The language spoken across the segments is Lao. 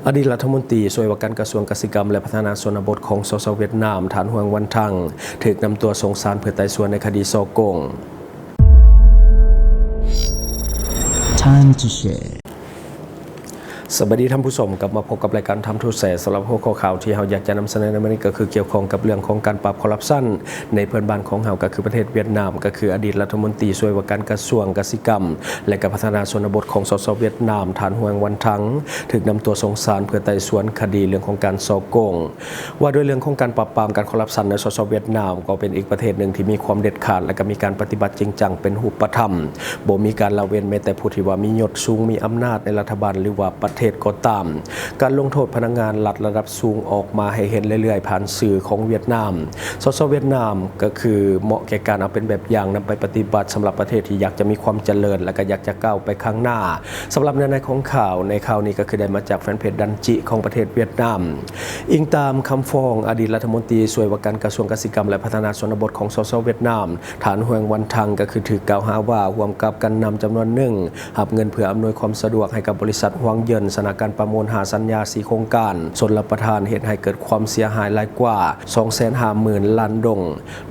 ອະດີດລັດຖະມົນຕີຊ່ວຍວ່າການກະຊວງກະສິກຳ ແລະ ພັດທະນາຊົນນະບົດຂອງ ສສ ຫວຽດນາມ ທ່ານ ຫວງ ວັນທັງ ຖືກນຳຕົວສົ່ງສານເພື່ອໄຕ່ສວນໃນຄະດີສໍ້ໂກງ. ສະບາຍດີທ່ານຜູ້ຊົມ, ກັບມາພົບກັບລາຍການ Time to Share ສຳລັບຫົວຂໍ້ຂ່າວທີ່ເຮົາຢາກຈະນຳສະເໜີໃນມື້ນີ້ ກໍຄືກ່ຽວຂ້ອງກັບເລື່ອງຂອງການປາບຄໍຣັບຊັນ ໃນເພື່ອນບ້ານຂອງເຮົາກໍຄືປະເທດຫວຽດນາມ, ກໍຄືອະດີດລັດຖະມົນຕີຊ່ວຍວ່າການກະຊວງກະສິກຳ ແລະ ກະພັດທະນາຊົນນະບົດຂອງ ສສ ຫວຽດນາມ ທ່ານ ຫວງ ວັນທັງ ຖືກນຳຕົວສົ່ງສານເພື່ອໄຕ່ສວນຄະດີເລື່ອງຂອງການສໍ້ໂກງ. ວ່າດ້ວຍເລື່ອງຂອງການປາບປາມການຄໍຣັບຊັນໃນ ສສ ຫວຽດນາມ ກໍເປັນອີກປະເທດໜຶ່ງທີ່ມີຄວາມເດັດຂາດ ແລະ ກໍມີການປະຕິບັດຈິງຈັງເປັນຮູບປະທຳ, ບໍ່ມີການລະເວັ້ນແມ້ແຕ່ຜູ້ທີ່ວ່າມີຍົດສູງ, ມີອຳນາດໃນລັດຖະບານ ຫຼືວ່າປະເທດກໍຕາມ. ການລົງໂທດພະນັກງານລັດລະດັບ ສູງອອກມາໃຫ້ເຫັນເລື້ອຍໆ ຜ່ານສື່ຂອງຫວຽດນາມ. ສສ ຫວຽດນາມກໍຄືເໝາະແກ່ການເອົາເປັນແບບຢ່າງນຳໄປປະຕິບັດ ສຳລັບປະເທດທີ່ຢາກຈະມີຄວາມຈະເລີນ ແລະ ກໍຢາກຈະກ້າວໄປຂ້າງໜ້າ. ສຳລັບເນື້ອໃນຂອງຂ່າວໃນຄາວນີ້ ກໍຄືໄດ້ມາຈາກແຟນເພຈດັນຈິຂອງປະເທດຫວຽດນາມ. ອີງຕາມຄຳຟ້ອງອະດີດລັດຖະມົນຕີຊ່ວຍວ່າການກະຊວງກະສິກຳ ແລະ ພັດທະນາຊົນນະບົດຂອງ ສສ ຫວຽດນາມ, ທ່ານ ຫວງ ວັນທັງ ກໍຄືຖືກກ່າວຫາວ່າຮ່ວມກັບການນຳຈຳນວນໜຶ່ງ ຮັບເງິນເພື່ອອຳນວຍຄວາມສະດວກໃຫ້ກັບບໍລິສັດຫວງເຫຢິນ ຊະນະການປະມູນຫ້າສັນຍາສີ່ໂຄງການຊົນລະປະທານ ເຮັດໃຫ້ເກີດຄວາມເສຍຫາຍຫຼາຍກວ່າສອງແສນຫ້າໝື່ນລ້ານດົງ.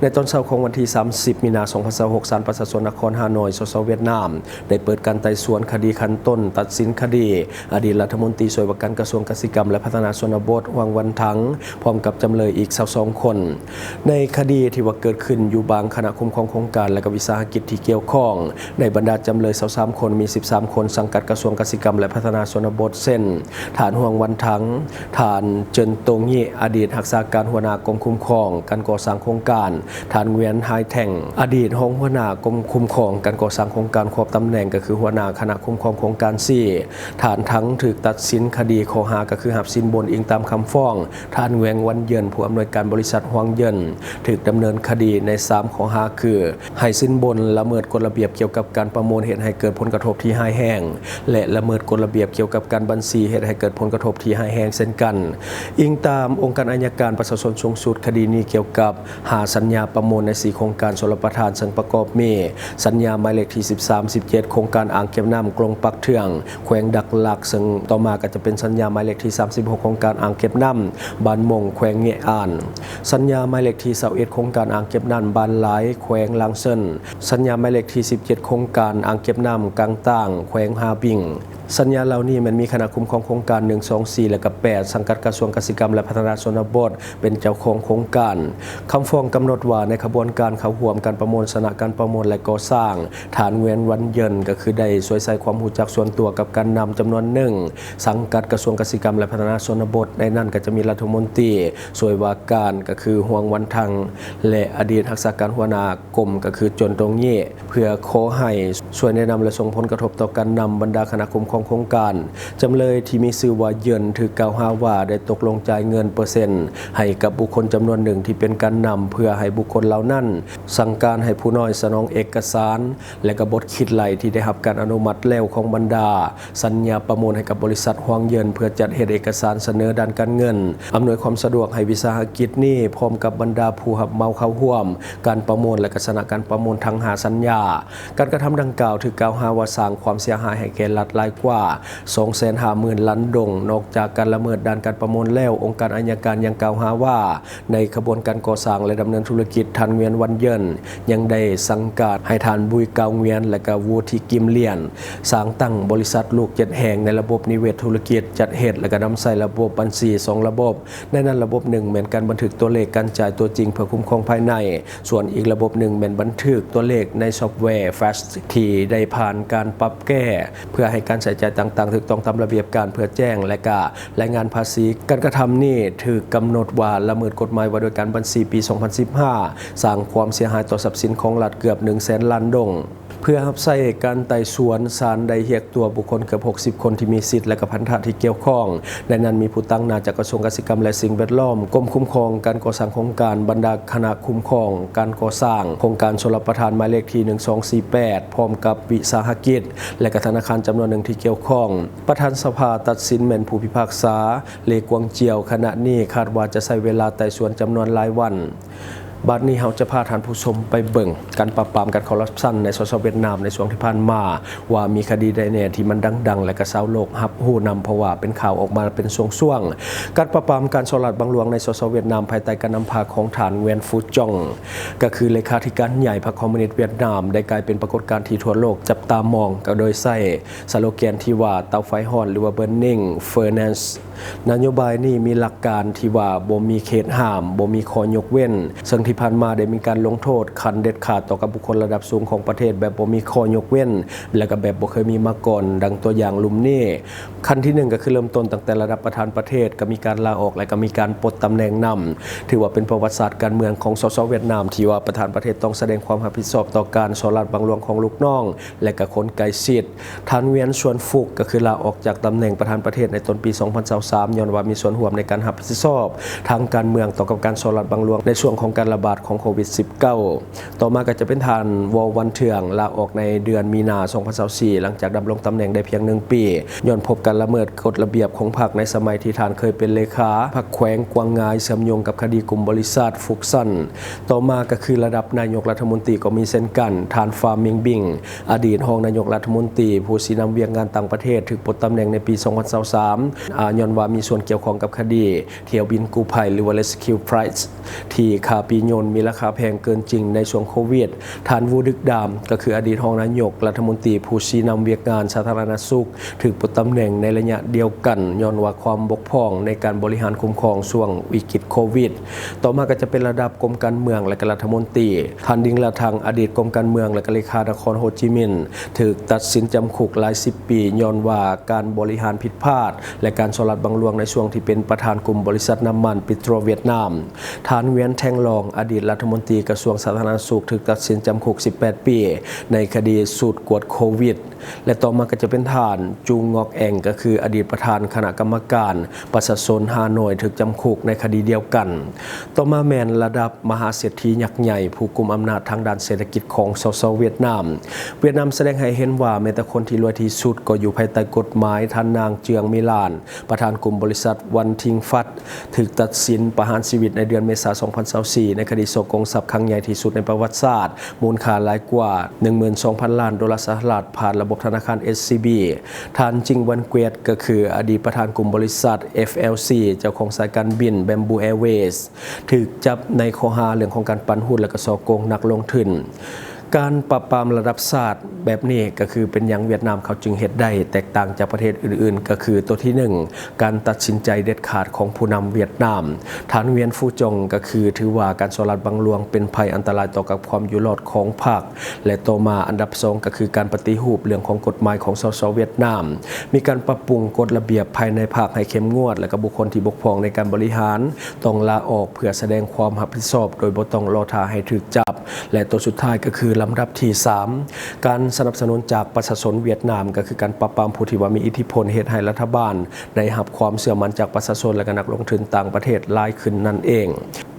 ໃນຕອນເຊົ້າຂອງວັນທີສາມສິບ ມີນາ ສອງພັນຊາວຫົກ ສານປະຊາຊົນນະຄອນຮ່າໂນ້ຍ ສສ ຫວຽດນາມ ໄດ້ເປີດການໄຕ່ສວນຄະດີຂັ້ນຕົ້ນ ຕັດສິນຄະດີອະດີດລັດຖະມົນຕີຊ່ວຍວ່າການກະຊວງກະສິກຳ ແລະ ພັດທະນາຊົນນະບົດ ຫວງ ວັນທັງ ພ້ອມກັບຈຳເລີຍອີກຊາວສອງຄົນ. ໃນຄະດີທີ່ວ່າເກີດຂຶ້ນຢູ່ບາງຄະນະຄຸ້ມຄອງໂຄງການ ແລະ ກະວິສາຫະກິດທີ່ກ່ຽວຂ້ອງ, ໃນບັນດາຈຳເລີຍຊາວສາມຄົນ ມີສິບສາມຄົນສັງກັດກະຊວງກະສິກຳ ແລະ ພັດທະນາຊົນນະບົດ ເຊັ່ນ ທ່ານ ຫວງ ວັນທັງ, ທ່ານ ເຈິນ ໂຕງຍິ, ອະດີດຮັກສາການຫົວໜ້າກົມຄຸ້ມຄອງການກໍ່ສ້າງໂຄງການ, ທ່ານ ຫວຽນ ຮາຍແທ່ງ, ອະດີດຮອງຫົວໜ້າກົມຄຸ້ມຄອງການກໍ່ສ້າງໂຄງການ ຄວບຕຳແໜ່ງກໍຄືຫົວໜ້າຄະນະຄຸ້ມຄອງໂຄງການສີ່. ທ່ານທັງ ຖືກຕັດສິນຄະດີຂໍ້ຫາກໍຄືຮັບສິນບົນອີງຕາມຄຳຟ້ອງ. ທ່ານ ແຫວງ ວັນເຫຢິນ ຜູ້ອຳນວຍການບໍລິສັດຫວງເຫຢິນ ຖືກດຳເນີນຄະດີໃນສາມຂໍ້ຫາຄື ໃຫ້ສິນບົນ, ລະເມີດກົດລະບຽບກ່ຽວກັບການປະມູນເຮັດໃຫ້ເກີດຜົນກະທົບທີ່ຮ້າຍແຮງ ແລະ ລະເມີດກົດລະບຽບກ່ຽວກັບການບັນຊີເຮັດໃຫ້ເກີດຜົນກະທົບທີ່ຮ້າຍແຮງເຊັ່ນກັນ. ອີງຕາມອົງການໄອຍະການປະຊາຊົນສູງສຸດ, ຄະດີນີ້ກ່ຽວກັບຫ້າສັນຍາປະມູນໃນສີ່ໂຄງການຊົນລະປະທານ ເຊິ່ງປະກອບມີ ສັນຍາໝາຍເລກທີສິບສາມ ສິບເຈັດ ໂຄງການອ່າງເກັບນ້ຳກົງປັກເທືອງ ແຂວງດັກລັກ, ເຊິ່ງຕໍ່ມາກໍຈະເປັນສັນຍາໝາຍເລກທີສາມສິບຫົກ ໂຄງການອ່າງເກັບນ້ຳບ້ານມົງ ແຂວງເງະອານ, ສັນຍາໝາຍເລກທີຊາວເອັດ ໂຄງການອ່າງເກັບນ້ຳບ້ານລາຍ ແຂວງລາງເຊີນ, ສັນຍາໝາຍເລກທີສິບເຈັດ ໂຄງການອ່າງເກັບນ້ຳກາງຕ່າງ ແຂວງຮາບິງ. ສັນຍາເຫຼົ່ານີ້ແມ່ນມີຄະນະຄຸ້ມຄອງໂຄງການໜຶ່ງ ສອງ ສີ່ ແລະ ກະ ແປດ ສັງກັດກະຊວງກະສິກຳ ແລະ ພັດທະນາຊົນນະບົດ ເປັນເຈົ້າຂອງໂຄງການ. ຄຳຟ້ອງກຳນົດວ່າ ໃນຂະບວນການເຂົ້າຮ່ວມການປະມູນ, ຊະນະການປະມູນ ແລະ ກໍ່ສ້າງ, ທ່ານ ຫວຽນ ວັນເຫຢິນ ກໍຄືໄດ້ສວຍໃຊ້ຄວາມຮູ້ຈັກສ່ວນຕົວກັບການນຳຈຳນວນໜຶ່ງ ສັງກັດກະຊວງກະສິກຳ ແລະ ພັດທະນາຊົນນະບົດ, ໃນນັ້ນກໍຈະມີລັດຖະມົນຕີຊ່ວຍວ່າການ ກໍຄື ຫວງ ວັນທັງ ແລະ ອະດີດຮັກສາການຫົວໜ້າກົມ ກໍຄື ຈົນ ຕົງເຍ ເພື່ອຂໍໃຫ້ຊ່ວຍແນະນຳ ແລະ ສົ່ງຜົນກະທົບຕໍ່ການນຳບັນດາຄະນະຄຸ້ມຄອງໂຄງການ. ຈຳເລີຍທີ່ມີຊື່ວ່າ ເຫຢິນ ຖືກກ່າວຫາວ່າໄດ້ຕົກລົງຈ່າຍເງິນເປີເຊັນໃຫ້ກັບບຸກຄົນຈຳນວນໜຶ່ງທີ່ເປັນການນຳ ເພື່ອໃຫ້ບຸກຄົນເຫຼົ່ານັ້ນສັ່ງການໃຫ້ຜູ້ນ້ອຍສະໜອງເອກະສານ ແລະ ກະບົດຄິດໄລ່ທີ່ໄດ້ຮັບການອະນຸມັດແລ້ວຂອງບັນດາ ສັນຍາປະມູນໃຫ້ກັບບໍລິສັດຫວງເຫຢິນ ເພື່ອຈັດເຮັດເອກະສານສະເໜີດ້ານການເງິນ, ອຳນວຍຄວາມສະດວກໃຫ້ວິສາຫະກິດນີ້ ພ້ອມກັບບັນດາຜູ້ຮັບເໝົາເຂົ້າຮ່ວມການປະມູນ ແລະ ກະຊະນະການປະມູນທັງຫ້າສັນຍາ. ການກະທຳດັ່ງກ່າວຖືກກ່າວຫາວ່າສ້າງຄວາມເສຍຫາຍໃຫ້ແກ່ລັດຫຼາຍກວ່າສອງແສນຫ້າໝື່ນລ້ານດົງ. ນອກຈາກການລະເມີດດ້ານການປະມູນແລ້ວ, ອົງການໄອຍະການຍັງກ່າວຫາວ່າ ໃນຂະບວນການກໍ່ສ້າງ ແລະ ດຳເນີນທຸລະກິດ, ທ່ານ ຫວຽນ ວັນເຫຢິນ ຍັງໄດ້ສັ່ງການໃຫ້ທ່ານ ບຸຍ ກາວ ຫງວຽນ ແລະ ກະ ວູ ທີ ກິມ ລຽນ ສ້າງຕັ້ງບໍລິສັດລູກເຈັດແຫ່ງໃນລະບົບນິເວດທຸລະກິດ, ຈັດເຮັດ ແລະ ກະນຳໃຊ້ລະບົບບັນຊີສອງລະບົບ. ໃນນັ້ນລະບົບໜຶ່ງແມ່ນການບັນທຶກຕົວເລກການຈ່າຍຕົວຈິງເພື່ອຄຸ້ມຄອງພາຍໃນ, ສ່ວນອີກລະບົບໜຶ່ງແມ່ນບັນທຶກຕົວເລກໃນຊອບແວ Flash ທີ່ໄດ້ຜ່ານການປັບແກ້ ເພື່ອໃຫ້ການໃຊ້ຈ່າຍຕ່າງໆຖືກຕ້ອງຕາມລະບຽບການເພື່ອແຈ້ງ ແລະ ກະ ລາຍງານພາສີ. ການກະທຳນີ້ຖືກກຳນົດວ່າລະເມີດກົດໝາຍວ່າດ້ວຍການບັນຊີປີສອງພັນສິບຫ້າ ສ້າງຄວາມເສຍຫາຍຕໍ່ຊັບສິນຂອງລັດເກືອບໜຶ່ງແສນລ້ານດົງ. ເພື່ອຮັບໃຊ້ການໄຕ່ສວນ, ສານໄດ້ຮຽກຕົວບຸກຄົນເກືອບຫົກສິບຄົນທີ່ມີສິດ ແລະ ກະພັນທະທີ່ກ່ຽວຂ້ອງ. ໃນນັ້ນມີຜູ້ຕາງໜ້າຈາກກະຊວງກະສິກຳ ແລະ ສິ່ງແວດລ້ອມ, ກົມຄຸ້ມຄອງການກໍ່ສ້າງໂຄງການ, ບັນດາຄະນະຄຸ້ມຄອງການກໍ່ສ້າງໂຄງການຊົນລະປະທານໝາຍເລກທີໜຶ່ງສອງສີ່ແປດ ພ້ອມກັບວິສາຫະກິດ ແລະ ກະທະນາຄານຈຳນວນໜຶ່ງທີ່ກ່ຽວຂ້ອງ. ປະທານສະພາຕັດສິນແມ່ນຜູ້ພິພາກສາ ເລ ກວາງຈຽວ. ຄະນະນີ້ຄາດວ່າຈະໃຊ້ເວລາໄຕ່ສວນຈຳນວນຫຼາຍວັນ. ບາດນີ້ເຮົາຈະພາທ່ານຜູ້ຊົມໄປເບິ່ງການປາບປາມການຄໍຣັບຊັນໃນ ສສ ຫວຽດນາມ ໃນຊ່ວງທີ່ຜ່ານມາ ວ່າມີຄະດີໃດແດ່ທີ່ມັນດັງໆ ແລະກະຊາວໂລກຮັບຮູ້ນຳ ເພາະວ່າເປັນຂ່າວອອກມາເປັນຊ່ວງໆ. ການປາບປາມການສໍ້ລາດບັງຫຼວງໃນ ສສ ຫວຽດນາມ ພາຍໃຕ້ການນຳພາຂອງທ່ານ Nguyen Phu Trong ກະຄືເລຂາທິການໃຫຍ່ພັກຄອມມູນິດຫວຽດນາມ ໄດ້ກາຍເປັນປາກົດການທີ່ທົ່ວໂລກຈັບຕາມອງ ກະໂດຍໃຊ້ສະໂລແກນທີ່ວ່າ ເຕົາໄຟຮ້ອນ ຫຼືວ່າ Burning Furnace. ນະໂຍບາຍນີ້ມີຫຼັກການທີ່ວ່າບໍ່ມີເຂດຫ້າມ, ບໍ່ມີຂໍ້ຍົກເວັ້ນ, ເຊິ່ງທີ່ຜ່ານມາໄດ້ມີການລົງໂທດຂັ້ນເດັດຂາດຕໍ່ກັບບຸກຄົນລະດັບສູງຂອງປະເທດແບບບໍ່ມີຂໍ້ຍົກເວັ້ນ ແລະກະແບບບໍ່ເຄີຍມີມາກ່ອນ, ດັ່ງຕົວຢ່າງລຸ່ມນີ້. ຂັ້ນທີໜຶ່ງກະຄືເລີ່ມຕົ້ນຕັ້ງແຕ່ລະດັບປະທານປະເທດ, ກະມີການລາອອກ ແລະກະມີການປົດຕຳແໜ່ງນຳ. ຖືວ່າເປັນປະຫວັດສາດການເມືອງຂອງ ສສ ຫວຽດນາມ ທີ່ວ່າປະທານປະເທດຕ້ອງສະແດງຄວາມຮັບຜິດຊອບຕໍ່ການສໍ້ລາດບັງຫຼວງຂອງລູກນ້ອງ ແລະກະຄົນໃກ້ຊິດ. ທ່ານ Nguyen Xuan Phuc ກະຄືລາອອກຈາກຕຳແໜ່ງປະທານປະເທດໃນຕົ້ນປີສອງພັນຊາວສາມ ຍ້ອນວ່າມີສ່ວນຮ່ວມໃນການຮັບຜິດຊອບທາງການເມືອງຕໍ່ກັບການສໍ້ລາດບັງຫຼວງໃນຊ່ວງຂອງການລະບາດຂອງໂຄວິດສິບເກົ້າ. ຕໍ່ມາກະຈະເປັນທ່ານ Vo Van Thuong ລາອອກໃນເດືອນມີນາສອງພັນຊາວສີ່ ຫຼັງຈາກດຳລົງຕຳແໜ່ງໄດ້ພຽງໜຶ່ງປີ ຍ້ອນພົບການລະເມີດກົດລະບຽບຂອງພັກໃນສະໄໝທີ່ທ່ານເຄີຍເປັນເລຂາພັກແຂວງກວາງງາຍ ເຊື່ອມໂຍງກັບຄະດີກຸ່ມບໍລິສັດ Fosun. ຕໍ່ມາກະຄືລະດັບນາຍົກລັດຖະມົນຕີກໍມີເຊັ່ນກັນ, ທ່ານ Pham Minh Binh ອະດີດຮອງນາຍົກລັດຖະມົນຕີ ຜູ້ຊີ້ນຳວຽກງານຕ່າງປະເທດ ຖືກປົດຕຳແໜ່ງໃນປີສອງພັນຊາວສາມ ອາ ຍ້ອນວ່າມີສ່ວນກ່ຽວຂ້ອງກັບຄະດີຖ້ຽວບິນກູ້ໄພ ຫຼືວ່າ Rescue Flight ທີ່ຂ້າປີ້ຍົນມີລາຄາແພງເກີນຈິງໃນຊ່ວງໂຄວິດ. ທ່ານ Vũ Đức Đam ກະຄືອະດີດຮອງນາຍົກລັດຖະມົນຕີ ຜູ້ຊີ້ນຳວຽກງານສາທາລະນະສຸກ ຖືກປົດຕຳແໜ່ງໃນໄລຍະດຽວກັນ ຍ້ອນວ່າຄວາມບົກຜ່ອງໃນການບໍລິຫານຄຸ້ມຄອງຊ່ວງວິກິດໂຄວິດ. ຕໍ່ມາກະຈະເປັນລະດັບກົມການເມືອງ ແລະກະລັດຖະມົນຕີ. ທ່ານ Đinh La Thang ອະດີດກົມການເມືອງ ແລະກະເລຂານະຄອນໂຮຈິມິນ ຖືກຕັດສິນຈຳຄຸກຫຼາຍສິບປີ ຍ້ອນວ່າການບໍລິຫານຜິດພາດ ແລະການສໍ້ລາດບັງຫຼວງໃນຊ່ວງທີ່ເປັນປະທານກຸ່ມບໍລິສັດນ້ຳມັນ Petro Vietnam. ທ່ານ Nguyen Thanh Long ອະດີດລັດຖະມົນຕີກະຊວງສາທາລະນະສຸກ ຖືກຕັດສິນຈຳຄຸກສິບແປດປີ ໃນຄະດີສູດກວດໂຄວິດ. ແລະຕໍ່ມາກະຈະເປັນທ່ານ Chu Ngoc Eng ກະຄືອະດີດປະທານຄະນະກຳມະການປະຊາຊົນຮ່າໂນ້ຍ ຖືກຈຳຄຸກໃນຄະດີດຽວກັນ. ຕໍ່ມາແມ່ນລະດັບມະຫາເສດຖີຍັກໃຫຍ່ ຜູ້ກຸມອຳນາດທາງດ້ານເສດຖະກິດຂອງ ສສ ຫວຽດນາມ. ຫວຽດນາມສະແດງໃຫ້ເຫັນວ່າແມ້ແຕ່ຄົນທີ່ລວຍທີ່ສຸດກໍຢູ່ພາຍໃຕ້ກົດໝາຍ. ທ່ານນາງ Trương My Lan ປະທານກຸ່ມບໍລິສັດ Vạn Thịnh Phát ຖືກຕັດສິນປະຫານຊີວິດໃນເດືອນເມສາສອງພັນຊາວສີ່ ໃນຄະດີສໍ້ໂກງຊັບຄັ້ງໃຫຍ່ທີ່ສຸດໃນປະຫວັດສາດ ມູນຄ່າຫຼາຍກວ່າໜຶ່ງໝື່ນສອງພັນລ້ານໂດລາສະຫະລັດ ຜ່ານລະບົບທະນາຄານ ເອສຊີບີ. ທ່ານ Trịnh Văn Quyết ກະຄືອະດີດປະທານກຸ່ມບໍລິສັດ ເອັຟແອລຊີ ເຈົ້າຂອງສາຍການບິນ Bamboo Airways ຖືກຈັບໃນຂໍ້ຫາເລື່ອງຂອງການປັ່ນຫຸດ ແລະກະສໍ້ໂກງນັກລົງທຶນ. ການປາບປາມລະດັບຊາດແບບນີ້ ກະຄືເປັນຫຍັງຫວຽດນາມເຂົາຈຶ່ງເຮັດໄດ້ແຕກຕ່າງຈາກປະເທດອື່ນໆ ກະຄືໂຕທີໜຶ່ງ ການຕັດສິນໃຈເດັດຂາດຂອງຜູ້ນຳຫວຽດນາມ. ທ່ານ Nguyen Phu Trong ກະຄືຖືວ່າການສໍ້ລາດບັງຫຼວງເປັນໄພອັນຕະລາຍຕໍ່ກັບຄວາມຢູ່ລອດຂອງພັກ ແລະຕໍ່ມາອັນດັບສອງກະຄືການປະຕິຮູບເລື່ອງຂອງກົດໝາຍຂອງ ສສ ຫວຽດນາມ. ມີການປັບປຸງກົດລະບຽບພາຍໃນພັກໃຫ້ເຂັ້ມງວດ ແລະກະບຸກຄົນທີ່ບົກຜ່ອງໃນການບໍລິຫານ ຕ້ອງລາອອກເພື່ອສະແດງຄວາມຮັບຜິດຊອບໂດຍບໍ່ຕ້ອງລໍຖ້າໃຫ້ຖືກຈັບ ແລະໂຕສຸດທ້າຍກະຄືລຳດັບທີສາມ ການສະໜັບສະໜູນຈາກປະຊາຊົນຫວຽດນາມ ກະຄືການປາບປາມຜູ້ທີ່ວ່າມີອິດທິພົນເຮັດໃຫ້ລັດຖະບານໄດ້ຮັບຄວາມເຊື່ອໝັ້ນຈາກປະຊາຊົນ ແລະກະນັກລົງທຶນຕ່າງປະເທດຫຼາຍຂຶ້ນນັ້ນເອງ.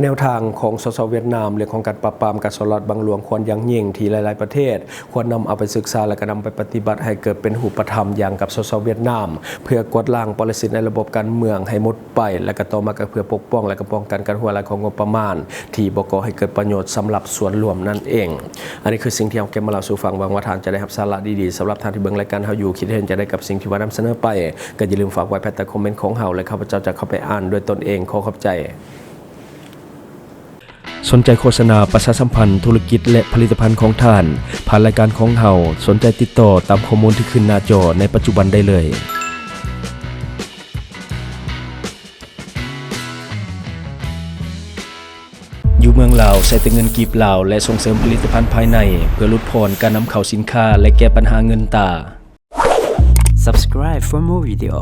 ແນວທາງຂອງ ສສ ຫວຽດນາມ ເລື່ອງຂອງການປາບປາມການສໍ້ລາດບັງຫຼວງຄວນຢ່າງຍິ່ງທີ່ຫຼາຍໆປະເທດ ຄວນນຳເອົາໄປສຶກສາ ແລະກະນຳໄປປະຕິບັດໃຫ້ເກີດເປັນຮູບປະທຳຢ່າງກັບ ສສ ຫວຽດນາມ ເພື່ອກວາດລ້າງປະລະສິດໃນລະບົບການເມືອງໃຫ້ໝົດໄປ ແລະກະຕໍ່ມາກະເພື່ອປົກປ້ອງ ແລະກະປ້ອງກັນການຮົ່ວໄຫຼຂອງງົບປະມານທີ່ບໍ່ກໍ່ໃຫ້ເກີດປະໂຫຍດສຳລັບສ່ວນລວມນັ້ນເອງ. ອັນນີ້ຄືສິ່ງທີ່ເຮົາເກັບມາເລົ່າສູ່ຟັງ ຫວັງວ່າທ່ານຈະໄດ້ຮັບສາລະດີໆ. ສຳລັບທ່ານທີ່ເບິ່ງລາຍການເຮົາຢູ່ ຄິດເຫັນຈັ່ງໃດກັບສິ່ງທີ່ວ່ານຳສະເໜີໄປ ກະຢ່າລືມຝາກໄວ້ພາຍໃຕ້ຄອມເມັນຂອງເຮົາ ແລະຂ້າພະເຈົ້າຈະເຂົ້າໄປອ່ານດ້ວຍຕົນເອງ. ຂໍຂອບໃຈ. ສົນໃຈໂຄສະນາປະຊາສຳພັນທຸລະກິດ ແລະ ຜະລິດຕະພັນຂອງທ່ານ ຜ່ານລາຍການຂອງເຮົາ, ສົນໃຈຕິດຕໍ່ຕາມຂໍ້ມູນທີ່ຂຶ້ນໜ້າຈໍໃນປັດຈຸບັນໄດ້ເລີຍ. ຢູ່ເມືອງລາວ ໃຊ້ແຕ່ເງິນກີບລາວ ແລະ ສົ່ງເສີມຜະລິດຕະພັນພາຍໃນ ເພື່ອຫຼຸດຜ່ອນການນຳເຂົ້າສິນຄ້າ ແລະ ແກ້ບັນຫາເງິນຕາ. Subscribe for more video.